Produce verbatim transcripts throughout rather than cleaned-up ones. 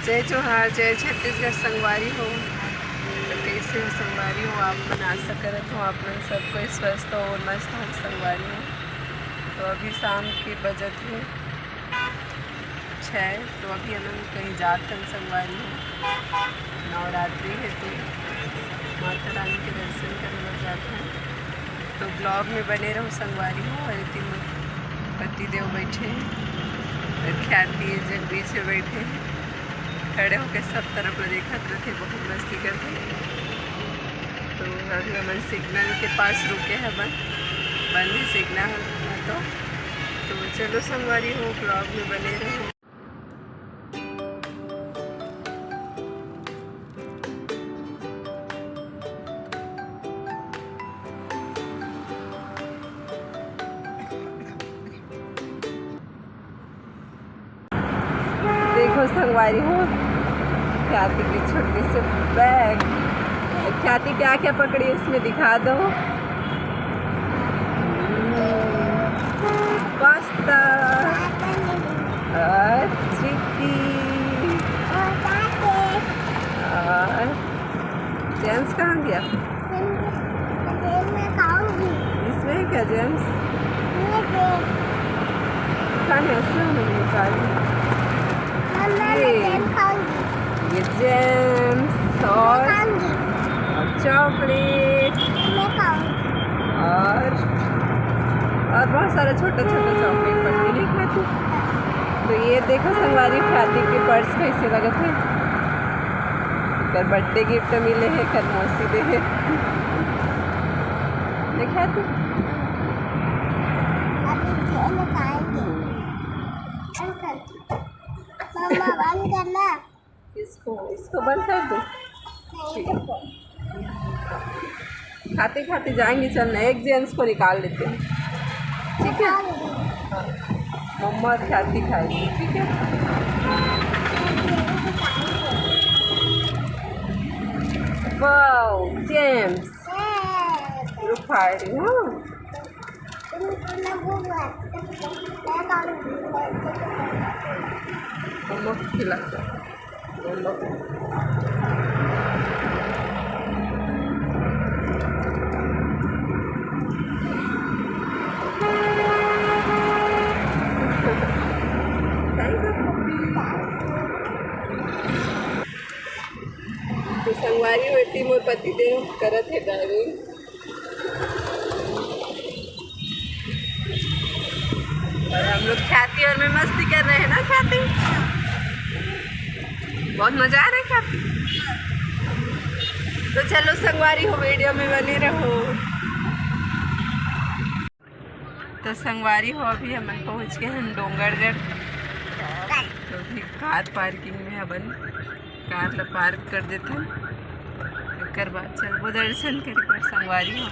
जय जोहार, जय छत्तीसगढ़ संगवारी हो। तो कैसे हो संगवारी हो आप मन? आशा करत हो आप मन सब कोई स्वस्थ हो और मस्त हो संगवारी हो। तो अभी शाम के बजत हे छः, तो अभी हमन कहीं जात हन संगवारी हो, नवरात्रि हे तो माता रानी के दर्शन करे बर जात हन। तो vlog में बने रहो संगवारी हो। और एती मोर पति देव बैठे हैं और ख्याति जग बीच में बैठे हैं, खड़े होके सब तरफ में देखत रहते, बहुत मस्ती करते। तो अभी हमन सिग्नल के पास रुके हैं, बंद बंद ही सिग्नल है तो। तो चलो संगवारी हो, vlog में बने रहो। देखो संगवारी हो, ख्याति के छोटे से बैग। ख्याति क्या क्या पकड़ी, इसमें दिखा दो। पास्ता और चिक्की और जेम्स कहाँ गया? इसमें है क्या जेम्स? पता नहीं, ऐसे हमने निकाली। ये जेम्स और चॉकलेट और और बहुत सारा छोटा छोटा चॉकलेट पकड़ी, नहीं खाती। तो ये देखो संगवारी, ख्याति के पर्स कैसे लगत है, कर बर्थडे गिफ्ट मिले है, कर मौसी दे है। देखा तू? इसको इसको बंद कर दो। खाते खाते जाएंगे, चलना एक जेम्स को निकाल लेते हैं, ठीक है? मम्मा और ख्याति खाएगी, ठीक है? वाओ जेम्स, रुक खा रही हूँ। मम्मा को खिला। तो संगवारी हो एती मोर पति देव करत है ड्राइविंग। और हम लोग ख्याति और मैं मस्ती कर रहे हैं ना ख्याति? बहुत मजा आ रहा है ख्याति। तो चलो संगवारी हो, वीडियो में बने रहो। तो संगवारी हो, अभी हमन पहुँच गए हैं डोंगरगढ़। तो अभी कार पार्किंग में हवन, कार ला पार्क कर देथन, एकर बाद चलबो दर्शन करे बर संगवारी हो।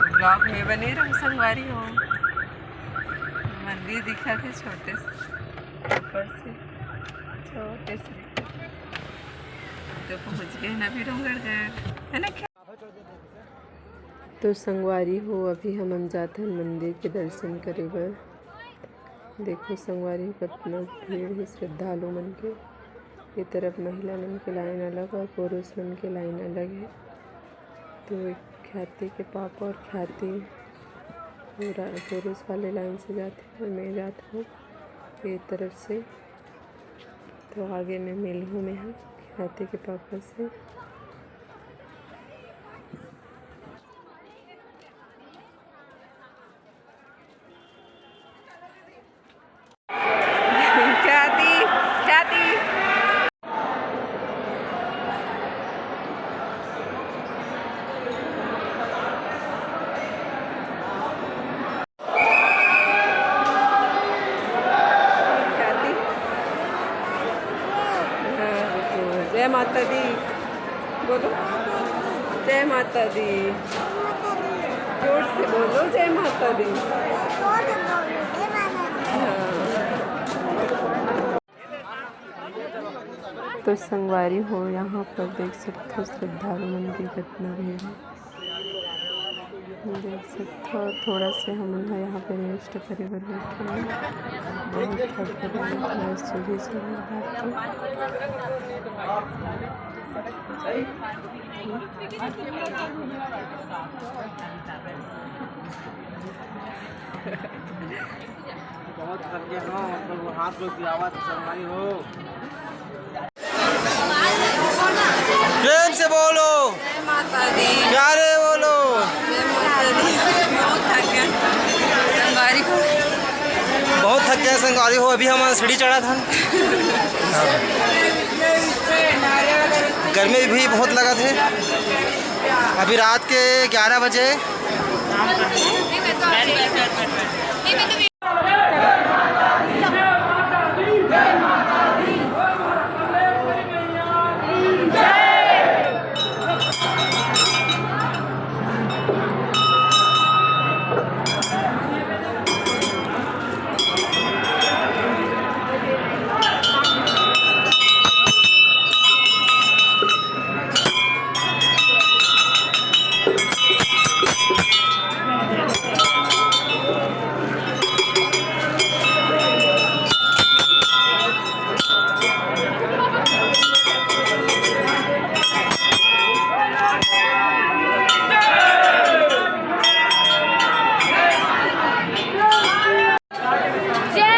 ब्लॉग में बने रहो संगवारी हो। मंदिर दिखत हे छोटे से, ऊपर से छोटे से। तो पहुँच गए ना अभी डोंगरगढ़, है ना? तो संगवारी हो, अभी हमन जाथन मंदिर के दर्शन करे बर। देखो संगवारी हो, कतना भीड़ हे श्रद्धालु मन के। ये तरफ महिला मन के लाइन अलग और पुरुष मन के लाइन अलग हे। तो एक ख्याति के पापा और ख्याति पूरा पुरुष वाले लाइन से जाथे और मैं जात हूँ ये तरफ से। तो आगे मैं मिलहूँ मैं ह ख्याति के पापा से। ख्याति, ख्याति। ख्याति। हाँ, रुको। जय माता दी। बोलो, जय माता दी। जोर से बोलो, जय माता दी। हाँ। तो संगवारी हो, यहाँ पर देख सकथो श्रद्धालु मन के कतना भीड़ हे। देख सकथो, थोड़ा से हमन ह यहाँ पे रेस्ट करे बर बैठे हन। बहुत थक गए हैं, सुबह सुबह उठ के। बहुत थक गए हो, मतलब, हाथ में गिरावत संगवारी हो। प्रेम से बोलो। जय माता दी। प्यारे बोलो। जय माता दी। बहुत थक गए संगवारी हो। बहुत थक गए संगवारी हो। अभी हम सीढ़ी चढ़ा था, गर्मी भी बहुत लगा थे। अभी रात के ग्यारह बजे। जय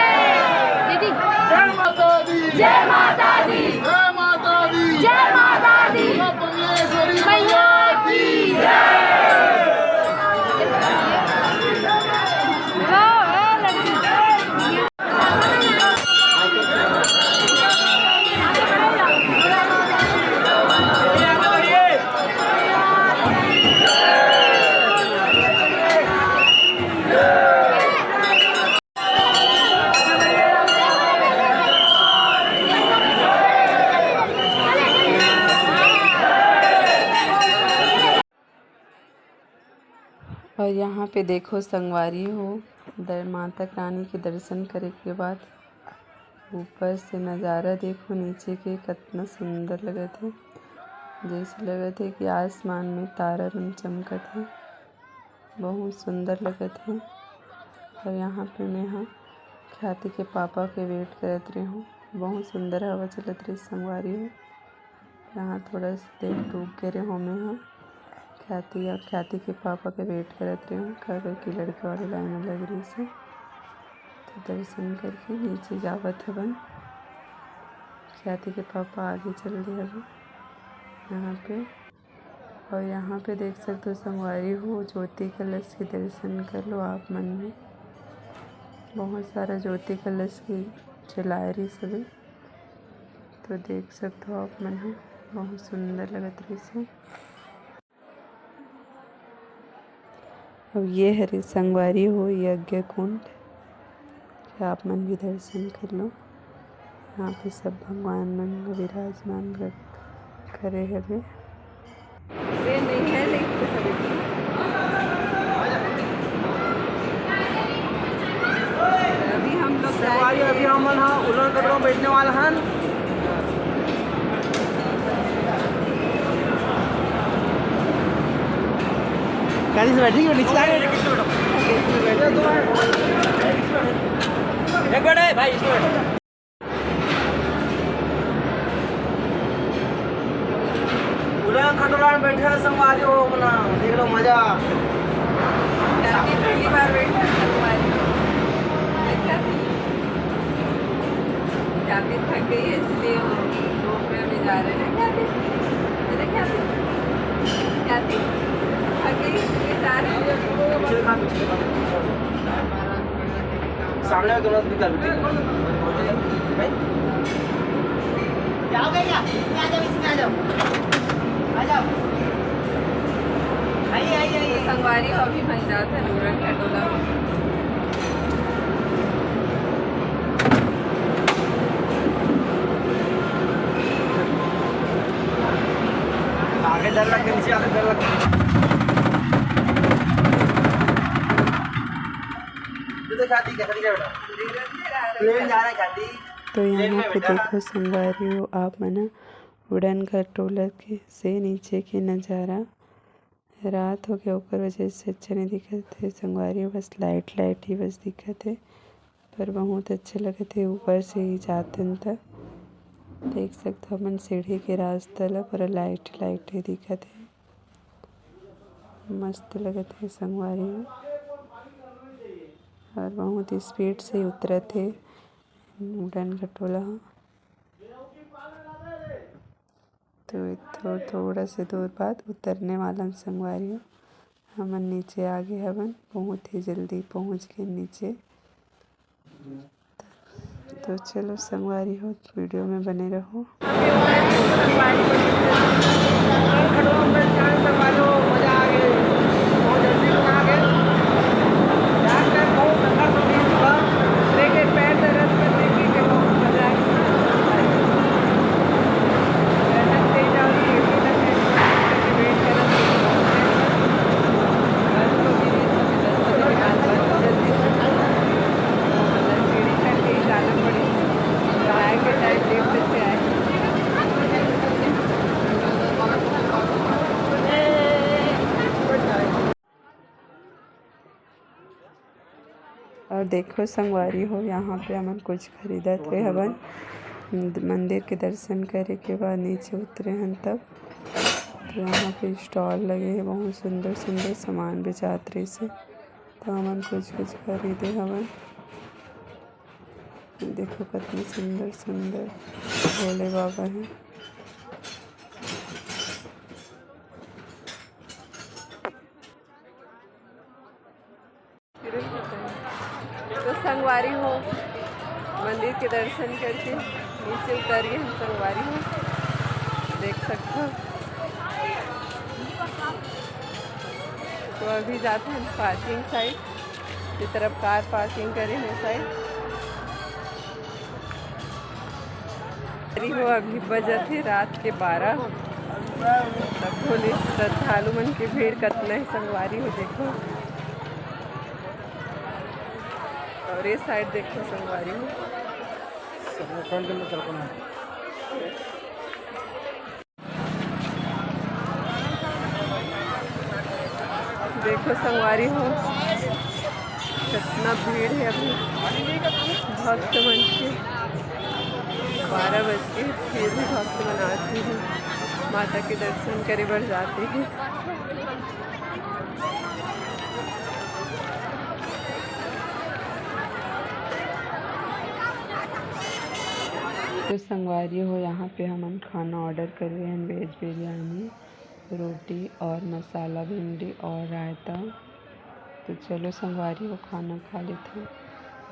दीदी। जय माता दी। जय माता दी। जय माता दी। जय माता दी। दुर्गा परमेश्वरी मैया की जय। और यहाँ पे देखो संगवारी हो, दर-, माता रानी के दर्शन करे के बाद ऊपर से नज़ारा देखो नीचे के, कतना सुंदर लगत हे। जैसे लगत हे कि आसमान में तारा मन चमकत हे, बहुत सुंदर लगत हे। और यहाँ पे मैं ह ख्याति के पापा के wait करत रहे हूँ, बहुत सुंदर हवा चलत रही संगवारी हो। यहाँ थोड़ा सा देर रुक गे रहे हों मैं ह। ख्याति और ख्याति के पापा के wait करत रहे हों, काबर कि लड़के वाले line में लग रही से। तो दर्शन करके नीचे जावत हवन। ख्याति के पापा आगे चल दिए हवन यहाँ पे। और यहाँ पे देख सकते हो संगवारी हो, ज्योति कलश के दर्शन कर लो आप मन भी। बहुत सारा ज्योति कलश के जलाए रही सभी। तो देख सकते हो आप मन ह, बहुत सुंदर लगत रहिस हे। अब ये हरे संगवारी हो यज्ञ कुंड, आप मन भी दर्शन कर लो। यहाँ पे सब भगवान मन विराजमान कर-, करे हवे। ये नहीं है, लेकिन अभी हम लोग संगवारी, अभी हमन ह उलन कटोरा में बैठने वाला हन। गाड़ी से बैठेंगे, नीचे आएंगे। एक मिनट है भाई, एक मिनट। उलन खटोला में बैठे हैं संगवारी हो अपना, देख लो मजा। पहली बार बैठे हैं संगवारी। देखा थी? क्या थी, थक गई है इसलिए वो रोप वे में जा रहे हैं। क्या थी? अरे क्या थी? क्या थी? थक गई इसलिए जा रहे हैं। सामने वाले कैमरा से भी कर दीजिए। भाई? जाओगे क्या? इसमें आ जाओ, इसमें आ जाओ। आ जाओ। आइए, आइए, आइए। संगवारी हो अभी बन जाता है नूरन का टोला। आगे डर लग गया, नीचे आके डर लग गया। ये तो खाती क्या, खाती क्या बेटा? प्लेन जा रहा है खाती। तो यहाँ पे देखो संगवारी हो आप मन ह, उड़न खटोला के से नीचे के नज़ारा। रात हो गया, ओकर वजह से अच्छा नहीं दिखत हे संगवारी हो, बस लाइट लाइट ही बस दिखत हे। पर बहुत अच्छे लगत हे, ऊपर से ही जातन त देख सकथो हमन सीढ़ी के रास्ता ला, पूरा लाइट लाइट हे दिखत हे, मस्त लगत हे संगवारी हो। और बहुत स्पीड से उतरत हे उड़न खटोला ह। तो थो-, थोड़ा से दूर बाद उतरने वाला संगवारी हो। हमन नीचे आ गे हवन, बहुत ही जल्दी पहुँच गे नीचे। तो चलो संगवारी हो, वीडियो में बने रहो। और देखो संगवारी हो, यहाँ पे हमन कुछ खरीदत हुए हवन। मंदिर के दर्शन करे के बाद नीचे उतरे हन तब, तो यहाँ पे स्टॉल लगे हे, बहुत सुंदर सुंदर सामान बेचात रहिस हे, तो हमन कुछ कुछ खरीदे हवन। देखो कितने सुंदर सुंदर भोले बाबा हैं। तो संगवारी हो, मंदिर के दर्शन करके नीचे उतर गए हम संगवारी हो, देख सकते हो। तो अभी जाते हैं पार्किंग साइड, ये तरफ कार पार्किंग करे हैं साइड। अरे हो, अभी बजत हे रात के बारह। तब भोले श्रद्धालु मन के भीड़ कतना हे संगवारी हो, देखो। और ये साइड देखो संगवारी हो। देखो संगवारी हो, कितना भीड़ हे अभी भक्त मन के। बारह बज के, फिर भी भक्त मन आते हैं, माता के दर्शन करे बर जाते हैं। तो संगवारी हो, यहाँ पे हमन खाना ऑर्डर करे हन, वेज बिरयानी, रोटी और मसाला भिंडी और रायता। तो चलो संगवारी हो, खाना खा लेथन,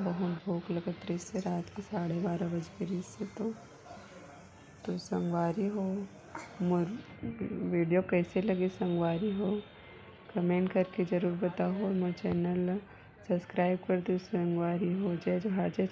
बहुत भूख लगत रहिस हे, रात के साढ़े बारह बज गे रहिस हे। तो तो संगवारी हो, मोर वीडियो कैसे लगे संगवारी हो, कमेंट करके जरूर बताओ और मोर चैनल ला सब्सक्राइब कर दो संगवारी हो। जय जोहार, जय